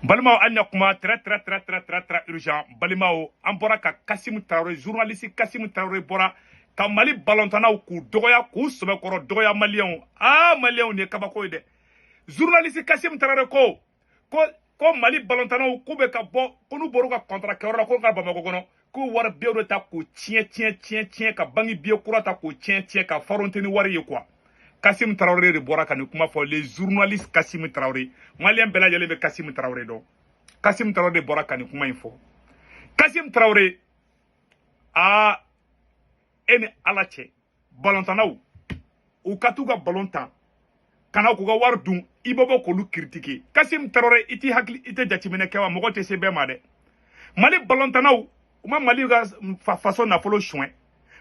Balimaw, an ɲa kuma très très très très très très urgent. Balimaw, an bɔra ka Kasimu Tarawele, journaliste Kasimu Tarawele bɔra ka Mali balontannaw k'u dɔgɔya, k'u sɛbɛkɔrɔ dɔgɔya. Maliyɛnw, aa, maliyɛnw, nin ye kabako ye dɛ. Journaliste Kasimu Tarawele ko Mali balontannaw k'u bɛ ka bɔ, ko n'u bɔr'u ka contrat kɛyɔrɔ la, ko ka Bamakɔ kɔnɔ, k'u wari biyew de ta k'u tiɲɛ tiɲɛ tiɲɛ tiɲɛ, ka banque billet kura ta k'u tiɲɛ tiɲɛ, ka faronte ni wari ye quoi. Kasimu Tarawele de bɔra ka nin kuma fɔ, les journalistes Kasimu Tarawele. Maliyɛn bɛɛ lajɛlen bɛ Kasimu Tarawele dɔn. Kasimu Tarawele de bɔra ka nin kuma in fɔ. Kasimu Tarawele, aa, e ni Ala cɛ, balontannaw u ka t'u ka balon tan ka na k'u ka wari dun, i bɛ bɔ k'olu critiquer. Kasimu Tarawele, i t'i hakili, i tɛ jateminɛ kɛ wa? Mɔgɔ tɛ se bɛɛ ma dɛ. Mali balontannaw, u ma Mali ka faso nafolo suɲɛ.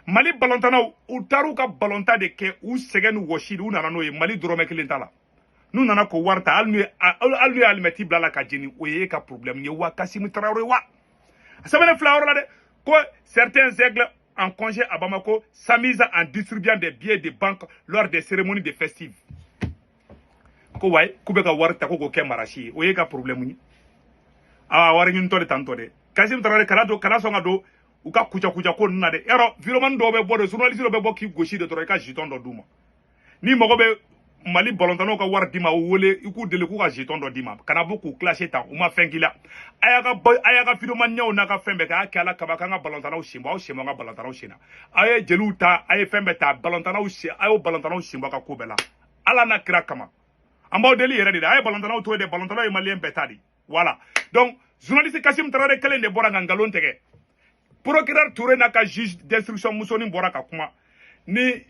Mali balontannaw, u taar'u ka balontan de kɛ, u sɛgɛn ni wɔsi de, u nana n'o ye. Mali dɔrɔmɛ kelen t'a la. N'u nana k'o wari ta, hali n'u ye alimɛti bila la ka jeni, o ye e ka problème ye wa? Kasimu Tarawele wa, a sɛbɛnnen filɛ yɔrɔ la dɛ, ko certains aigles en congé à Bamako s'amusent en distribuant des billets de banque lors des cérémonies de festives. Ko wayi, k'u bɛ ka wari ta ko k'o kɛ marasi ye, o ye ka problème ye. Awa, wari ɲinitɔ de tantɔ dɛ. Kasimu Tarawele, kana don, kana sɔn ka don u ka kuca kuca ko ninnu na dɛ. Yarɔ, vidéoman dɔw bɛ bɔ de, journaliste dɔw bɛ bɔ k'i gosi de dɔrɔn, i ka jeton dɔ d'u ma. N'i mago bɛ Mali balontannaw ka wari d'i ma, u wele, i k'u deli k'u ka jeton dɔ d'i ma. Kana bɔ k'u clasher tan, u ma fɛn k'i la. A y'a ka a y'a ka vidéoman ɲɛw n'a ka fɛn bɛɛ kɛ, a y'a kɛ Ala kama, k'an ka balontannaw sen bɔ. Aw sen bɔ an ka balontannaw sen na. Aw ye jeliw ta, a ye fɛn bɛɛ ta, balontannaw sen, a y'o balontannaw sen bɔ a ka ko bɛɛ la. Ala n'a kira kama, an b'aw deli yɛrɛ de dɛ. A ye balontannaw to yen dɛ. Balontannaw ye maliyɛn bɛɛ ta de. Voilà, donc journaliste Kasimu Tarawele kelen de bɔra ka nkalon tigɛ. Procureur Touré n'a ka juge d'instruction musonin bɔra ka kuma. Ni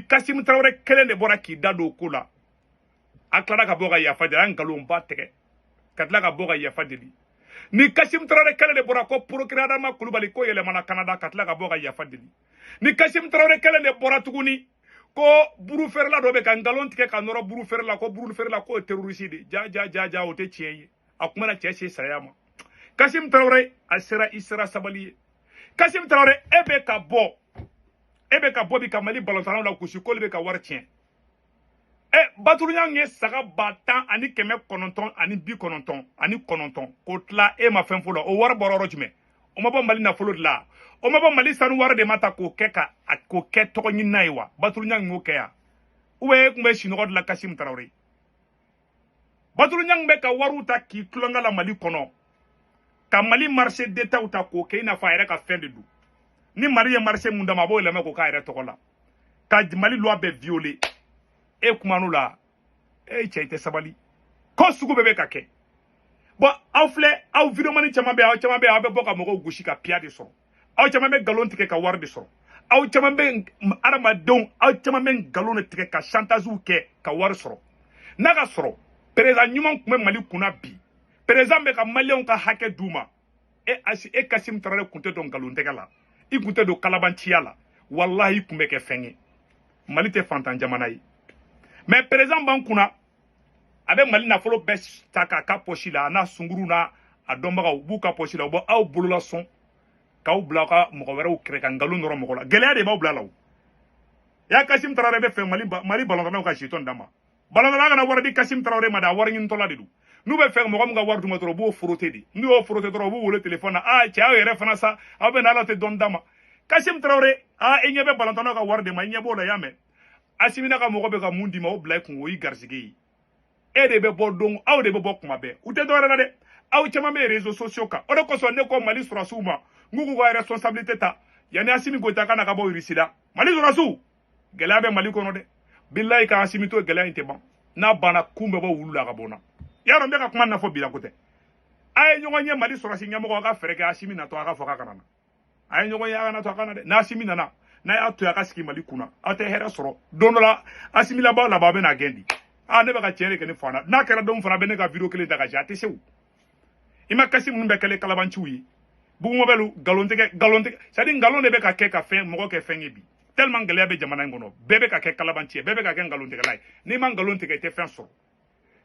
Kasimu Tarawele kelen de bɔra k'i da don o ko la, a tilara ka bɔ ka yafa deli. An nkalonba tigɛ ka tila ka bɔ ka yafa deli. Ni Kasimu Tarawele kelen de bɔra ko procureur Adama Kulubali ko yɛlɛmana Canada, ka tila ka bɔ ka yafa deli. Ni Kasimu Tarawele kelen de bɔra tuguni ko buru feerela dɔ bɛ ka nkalon tigɛ ka nɔrɔ buru feerela, ko buru feerela k'o ye terroriste de. Ja ja ja ja, o tɛ tiɲɛ ye. A kumana cɛ se saya ma. Kasimu Tarawele, a sera, i sera sabali ye. Kasimu Tarawele, e bɛ ka bɔ, e bɛ ka bɔ bi ka Mali balontannaw la gosi k'olu bɛ ka wari tiɲɛ. Ɛ, Baturuɲang ye saga 10,999 k'o tila, e ma fɛn fɔ la. O wari bɔra yɔrɔ jumɛn? O ma bɔ Mali nafolo de la? O ma bɔ Mali sanu wari de ma ta k'o kɛ ka k'o kɛ tɔgɔ ɲinina ye wa? Baturuɲang y'o kɛ yan ou bien e tun bɛ sunɔgɔ de la? Kasimu Tarawele, Baturuɲang bɛ ka wariw ta k'i tulonkɛ la Mali kɔnɔ, ka Mali marché d'état ta k'o kɛ i n'a fɔ a yɛrɛ ka fɛn de don. Ni Mali ye marché mun d'a ma, a b'o yɛlɛma k'o k'a yɛrɛ tɔgɔ la, ka Mali loi bɛɛ violer. E kuman'o la, e cɛ, i tɛ sabali. Ko sugu bɛɛ bɛ ka kɛ. Bon, aw filɛ, aw vidéoman caman bɛ, aw caman bɛ, aw bɛ bɔ ka mɔgɔw gosi ka piya de sɔrɔ. Aw caman bɛ nkalon tigɛ ka wari de sɔrɔ. Aw caman bɛ adamadenw, aw caman bɛ nkalon de tigɛ ka chantagew kɛ ka wari sɔrɔ. N'a ka sɔrɔ président ɲuman tun bɛ Mali kunna bi, président bɛ ka maliyɛnw ka hakɛ d'u ma, e asi, e Kasimu Tarawele tun tɛ don nkalon tigɛ la, i tun tɛ don kalabanciya la. Walahi, i tun bɛ kɛ fɛn ye. Mali tɛ fantan jamana ye, mais président b'an kunna, a bɛ Mali nafolo bɛɛ ta k'a ka poche la. A n'a sunkuru n'a a dɔnbagaw u b'u ka poche la. U bɛ aw bolola sɔn k'aw bila aw ka mɔgɔ wɛrɛw kɛrɛ ka nkalon nɔrɔ mɔgɔ la. Gɛlɛya de b'aw bila la. O ya Kasimu Tarawele bɛ fɛ Mali balontannaw ka jeton d'a ma. Balontanna kana wari di Kasimu Tarawele ma dɛ, a wari ɲinitɔla de don. N'u bɛ fɛ mɔgɔ min ka wari d'u ma dɔrɔn, u b'o forote de. N'u y'o forote dɔrɔn, u b'u wele téléphone na: aa cɛ, aw yɛrɛ fana sa, aw bɛ na, ala tɛ dɔn d'a ma. Kasimu Tarawele, aa, i ɲɛ bɛ balontannaw ka wari de ma, i ɲɛ b'o la. I y'a mɛn, Asimina ka mɔgɔ bɛ ka mun d'i ma, o bila i kun, o y'i garisɛgɛ ye. E de bɛ bɔ don, aw de bɛ bɔ kuma bɛɛ. U tɛ dɔwɛrɛ la dɛ, aw caman bɛ réseaux sociaux kan. O de kosɔn ne ko Mali sɔrɔsiw ma n k'u k'u ka responsabilité ta yanni Asimi Goyita ka na ka bɔ Irisi la. Mali sɔrɔsiw, gɛlɛya bɛ Mali kɔnɔ dɛ. Bilayi, ka Asimi to, gɛlɛya in tɛ ban. N'a banna, kun bɛ bɔ wulu la ka bɔ n na. Yarɔ, n bɛ ka kuma na fɔ bi la ko tɛ. A ye ɲɔgɔn ye, Mali sɔrɔsi ɲɛmɔgɔ, a ka fɛɛrɛ kɛ Asimi natɔ a ka fɔ k'a kana na. A ye ɲɔgɔn ye, a kana to a kana dɛ. N'Asimi nana, n'a y'a to a ka sigi Mali kunna, aw tɛ hɛrɛ sɔrɔ. Don dɔ la, Asimi laban laban, a bɛ na gɛn di. Aa, ne bɛ ka tiɲɛ de kɛ. Ne fa na, n'a kɛra don fana, bɛ ne ka vidéo kelen ta ka ci, a tɛ se. O i ma kasi minnu bɛ kɛlɛ kalabanciw ye, bugumɔbɛlu, nkalon tigɛ, nkalon tigɛ, c'est à dire nkalon de bɛ ka kɛ ka fɛn mɔgɔ kɛ fɛn ye bi. Tellement gɛlɛya bɛ jamana in kɔnɔ, bɛɛ bɛ ka kɛ kalabanci ye, bɛɛ bɛ ka kɛ nkalon tigɛla ye. N'i ma nkalon tigɛ, i tɛ fɛn sɔrɔ.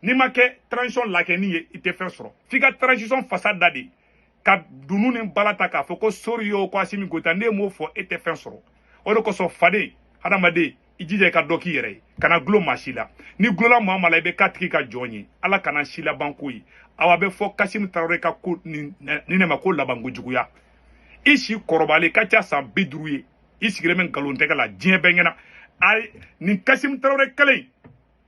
N'i ma kɛ transition lakɛni ye, i tɛ fɛn sɔrɔ. F'i ka transition fasa da de ka dunun ni bala ta k'a fɔ ko sori yo, ko Asimi Goyita. N'e m'o fɔ, e tɛ fɛn sɔrɔ. O de kosɔn, faden hadamaden, I jija i ka dɔ k'i yɛrɛ ye, kana gulon maa si la. Ni gulola maa maa la, i bɛ k'a tigi ka jɔn ye. Ala kana si laban ko ye. Awa, a bɛ fɔ Kasimu Tarawele ka ko nin ne ma ko labanko juguya. I si kɔrɔbalen ka ca san 50 ye, i sigilen bɛ nkalon tɛgɛ la diɲɛ bɛɛ ɲɛna. Ayi, nin Kasimu Tarawele kelen,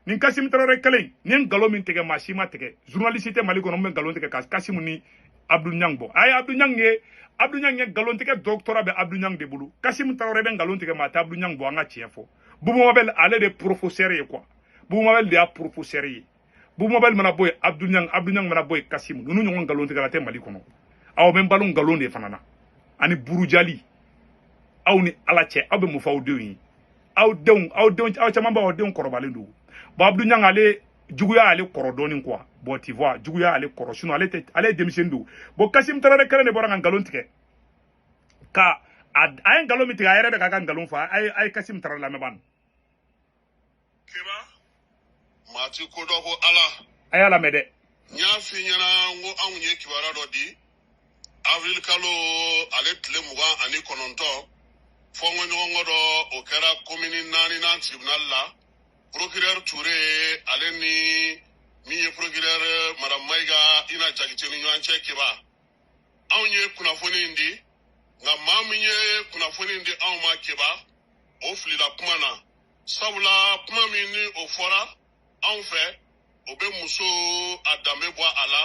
nin Kasimu Tarawele kelen nin ye nkalon min tigɛ, maa si ma tigɛ. Journaliste tɛ Mali kɔnɔ min bɛ nkalon tigɛ ka Kasimu ni Abdou Niang bɔ. Ayi, Abdou Niang ye, Abdou Niang ye nkalon tigɛ doctorat bɛ Abdou Niang de bolo. Kasimu Tarawele bɛ nkalon tigɛ, maa tɛ Abdou Niang bɔ. An ka tiɲɛ fɔ, Bubu Mabel, ale de professeur ye quoi. Bubu Mabel de y'a professeur ye. Bubu Mabel mana bɔ yen, Abdou Niang. Abdou Niang mana bɔ yen, Kasimu. Ninnu ɲɔgɔn nkalon tigɛla tɛ Mali kɔnɔ. Aw bɛ n balo nkalon de fana na ani burujali. Aw ni Ala cɛ, aw bɛ mun fɔ aw denw ye? Aw denw, aw denw, aw caman b'aw denw kɔrɔbalen don. Bon, Abdou Niang, ale juguya ale kɔrɔ dɔɔnin quoi. Bon, tu vois, juguya ale kɔrɔ, sinon ale tɛ, ale ye denmisɛnnin don. Bon, Kasimu Tarawele kelen de bɔra ka nkalon tigɛ ka a ye nkalon min tigɛ, a yɛrɛ bɛ k'a ka nkalon fɔ. A ye Kasimu Tarawele lamɛn ban. Keba, maa ti ko dɔ ko Ala. A y'a lamɛn dɛ. N y'a f'i ɲɛna n ko anw ye kibaruya dɔ di avril kalo ale tile 29, fɔnkɔɲɔgɔnkɔ dɔ o kɛra komini naaninan tribunal la, procureur Touré ale ni min ye procureur madame Mayiga Ina Jakite ni ɲɔgɔn cɛ. Keba, anw ye kunnafoni in di, nka maa min ye kunnafoni in di anw ma, Keba, o filila kuma na, sabula kuma min ni o fɔra anw fɛ, o bɛ muso a danbe bɔ a la,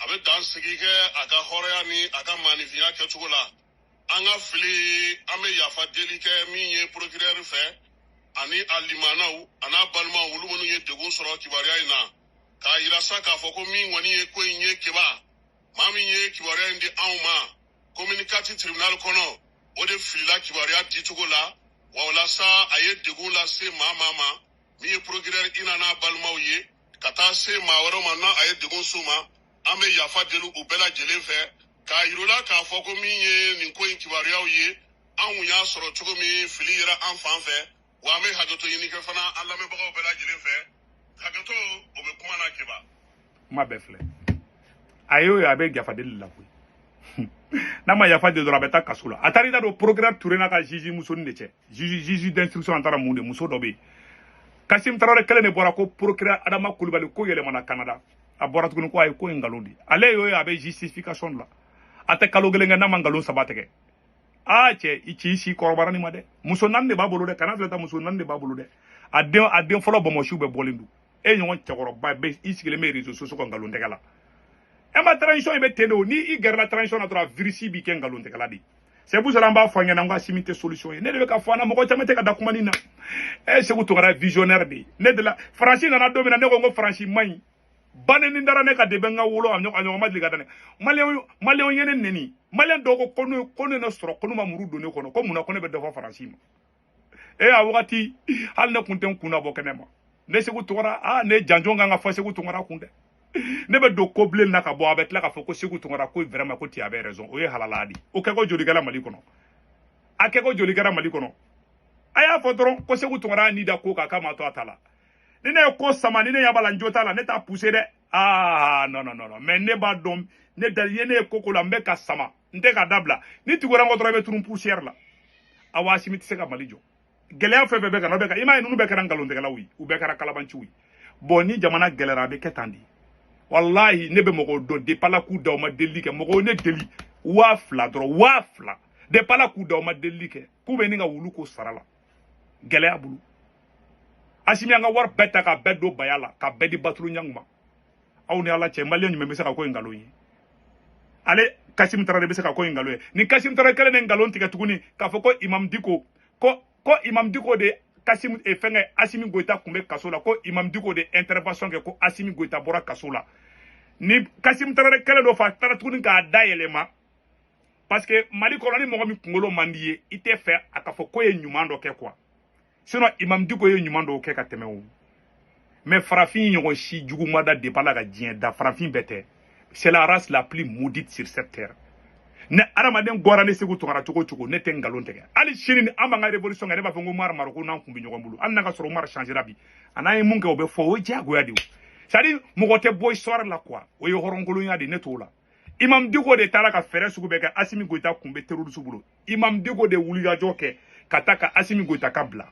a bɛ dan sigi kɛ a ka hɔrɔnya ni a ka maanifinya kɛcogo la. An ka fili, an bɛ yafa deli kɛ min ye procureur fɛ ani a limanaw a n'a balimaw, olu minnu ye degun sɔrɔ kibaruya in na, k'a yira sa k'a fɔ ko min kɔni ye ko in ye, Keba, maa min ye kibaruya in di anw ma commune 4 tribunal kɔnɔ, o de filila kibaruya dicogo la. Wa o la sa, a ye degun lase maa maa ma, min ye procureur Ina n'a balimaw ye, ka taa se maa wɛrɛw ma, n'a a ye degun s'u ma, an bɛ yafa deli u bɛɛ lajɛlen fɛ, k'a yir'u la k'a fɔ ko min ye nin ko in kibaruyaw ye, an kun y'a sɔrɔ cogo min, fili yera an fan fɛ. Wa an bɛ hakɛto ɲini kɛ fana an lamɛnbagaw bɛɛ lajɛlen fɛ. Hakɛto o bɛ kuma na, Keba. Kuma bɛɛ filɛ, a y'o ye, a bɛ yafa deli la koyi. N'a ma yafa deli dɔrɔn, a bɛ taa kaso la. A taara i da don procureur Touré n'a ka juge musonin de cɛ, juge d'instruction. An taara mun de muso dɔ bɛ yen. Kasimu Tarawele kelen de bɔra ko procureur Adama Kulibali ko yɛlɛmana Canada. A bɔra tuguni ko ayi, ko ye nkalon de ye. Ale y'o ye, a bɛ justification la. A tɛ kalo kelen kɛ n'a ma nkalon saba tigɛ. Aa cɛ, i ci i si kɔrɔbayara nin ma dɛ. Muso naani de b'a bolo dɛ. Kana filɛ ta, muso naani de b'a bolo dɛ. A den fɔlɔ bɔnbɔsiw bɛɛ bɔlen don. E ɲɔgɔn cɛkɔrɔba bɛ i sigilen bɛ réseaux sociaux kan nkalon tɛgɛ la. E ma transition, i bɛ ten de o. Ni i gɛrɛla transition na dɔrɔn, virus b'i kɛ nkalon tɛgɛla de. C'est pour cela an b'a fɔ an ɲɛna n ko Assimi tɛ solution ye. Ne de bɛ ka fɔ an na, mɔgɔ caman tɛ ka da kuma nin na. Ɛ, Segu Tunkara ye visionnaire de ye. Ne de la Faransi nana don min na, ne ko n ko Faransi man ɲi. Baneni dara ne ka de bɛ n ka wolo, a ɲɔgɔn ma deli ka da ne. Maliyɛnw ye ne neni. Maliyɛn dɔw ko ko ne sɔrɔ ko ne ma muru don ne kɔnɔ, ko munna ko ne bɛ dɔ fɔ Faransi ma. E a wagati hali ne kun tɛ n kun na bɔ kɛnɛ ma. Ne Segu Tunkara, aa, ne janjo kan ka fɔ Segu Tunkara kun dɛ. Ne bɛ don ko bilen na ka bɔ, a bɛ tila k'a fɔ ko Segu Tunkara ko vraiment ko tu avais raison. O ye halala de. O kɛ ko joli kɛra Mali kɔnɔ? A kɛ ko joli kɛra Mali kɔnɔ? A y'a fɔ dɔrɔn ko Segu Tunkara ni da ko kan k'a ma to a ta la. Ni ne ye ko sama, ni ne ɲɛ b'a la, n jo t'a la, ne t'a pousser dɛ. Ah non, non, non, non, mais ne b'a dɔn, ne da ye, ne ye ko ko la, n bɛ ka sama, n tɛ ka dabila. Ni tugura n kɔ dɔrɔn, i bɛ tunu poussière la. Awa, Asimi tɛ se ka Mali jɔ. Gɛlɛya fɛn fɛn bɛ ka na, o bɛ ka i m'a ye, ninnu bɛɛ kɛra nkalontigɛlaw ye, u bɛɛ kɛra kalabanciw ye. Bon, ni jamana gɛlɛyara, a bɛ kɛ tan de. Walahi, ne bɛ mɔgɔw dɔn depuis Ala k'u da, u ma delili kɛ. Mɔgɔw ne deli 2000 dɔrɔn, 2000, depuis Ala k'u da, u ma delili kɛ, k'u bɛ ni ka wulu ko sara la gɛlɛya bolo. Asimi an ka wari bɛɛ ta ka bɛɛ don baya la, ka bɛɛ di Batulu Ɲangu ma. Aw ni Ala cɛ, maliyɛn jumɛn bɛ se ka ko in nkalon ye? Ale Kasimu Tarawele bɛ se ka ko in nkalon ye. Ni Kasimu Tarawele kɛlen de nkalon tigɛ tuguni k'a fɔ ko Imam Diko, ko Imam Diko de Kasimu e fɛngɛ Asimi Goyita kun bɛ kaso la, ko Imam Diko de intervention kɛ ko Asimi Goyita bɔra kaso la. Ni Kasimu Tarawele kɛlen dɔ fɔ, a taara tuguni k'a da yɛlɛma, parce que Mali kɔnɔ, ni mɔgɔ min kunkolo man di ye, i tɛ fɛ a ka fɔ ko ye ɲuman dɔ kɛ quoi. Sinon Imam Diko ye ɲuman dɔw kɛ ka tɛmɛ o. Mais farafin ɲɔgɔn si jugu ma da depuis Ala ka diɲɛ da. Farafin bɛɛ tɛ, c'est la race la plus maudite sur cette terre. Ne adamaden gɔra ne Segu Tunkara cogo o cogo, ne tɛ nkalon tigɛ. Hali sini ni an b'an ka révolution kɛ, ne b'a fɔ ko Umaru Mariko n'an kun bɛ ɲɔgɔn bolo, hali n'a ka sɔrɔ Umaru changera bi, a n'an ye mun kɛ, o bɛ fɔ, o ye diyagoya de ye. C'est à dire mɔgɔ tɛ bɔ histoire la quoi, o ye hɔrɔnkolonya de ye, ne t'o la. Imam Diko de taara ka fɛɛrɛ sugu bɛɛ kɛ. Asimi Goyita kun bɛ terroriste bolo. Imam Diko de wulikajɔ kɛ ka taa ka Asimi Goyita ka bila.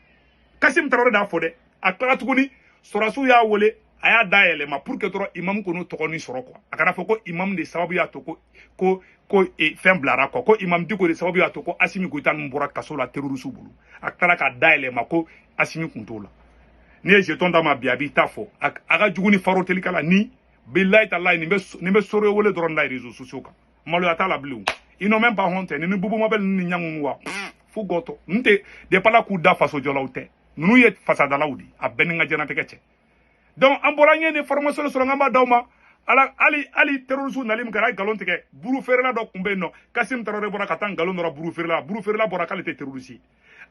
Kasim Tarawele d'a fɔ dɛ. A tilala tuguni, sɔrɔsiw y'a wele, a y'a da yɛlɛma pour que dɔrɔn imam k'o tɔgɔ ni sɔrɔ quoi. A kana fɔ ko imam de sababu y'a to ko fɛn bilara quoi, ko imam Diko de sababu y'a to ko Asimi Goïta ninnu bɔra kaso la terroriste bolo. A tilala k'a da yɛlɛma ko Asimi kun t'o la. N'i ye jeton d'a ma bi, a b'i ta fɔ. A ka jugu ni faro telikala ni bilayi talayi. Nin bɛ soro wele dɔrɔn da réseaux sociaux kan, maloya t'a la bilen. Ils n'ont même pas honte. Ni Bubu Mabel ni ɲangu wa fo gɔtɔ n tɛ depuis Ala k'u da fasojɔlaw tɛ. Ninnu ye fasadalaw de, a bɛɛ ni n ka diɲɛnatigɛ cɛ. Donc an bɔra, n ye nin formation sɔrɔ, n b'a d'aw ma. Ala, hali terroriste nali min kɛra, a ye nkalon tigɛ buru feerela dɔ tun bɛ yen nɔ. Kasim Tarawele bɔra ka taa nkalon dɔrɔn buru feerela. Buru feerela bɔra k'ale tɛ terroriste ye.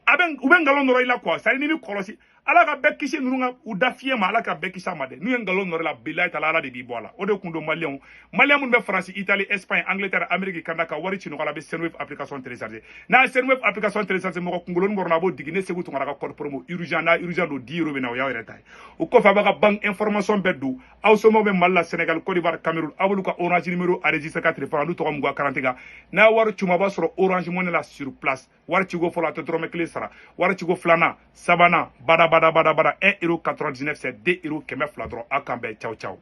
A bɛ u bɛ nkalon nɔrɔ i la quoi. C'est à dire ni bɛ kɔlɔsi, Ala ka bɛɛ kisi ninnu ka u da fiɲɛ ma. Ala ka bɛɛ kisi a ma dɛ. N'u ye nkalon nɔrɔ i la, bilayi tala, Ala de b'i bɔ a la. O de kun don Maliyɛnw, Maliyɛn minnu bɛ Faransi, Italie, Espagne, Angleterre, Amérique, Canada, ka wari ci ɲɔgɔn la, a bɛ Sendwave application télécharger. N'a ye Sendwave application télécharger, mɔgɔ kunkoloni kɔrɔ, a b'o digi ne Segu Tunkara ka code promo urgent. N'a urgent don, 10 euros bɛ na, o y'aw yɛrɛ ta ye. O kɔfɛ, a b'a ka banque information bɛɛ don. Aw somɔgɔw bɛ Mali la, Sénégal, Côte d'Ivoire, Cameroun, aw b'olu ka Orange numéro enregistré ka téléphone n'u tɔgɔ mugan carte kan. N'a ye wari ci u ma, a b'a sɔrɔ Orange Money la sur place. Wari ciko fɔlɔ, a tɛ dɔrɔmɛ kelen sara. Wari ciko filanan, sabanan, bada bada bada bada, 1 euro 99, c'est 2 euros 200 dɔrɔn. Aw k'an bɛn, ciao ciao.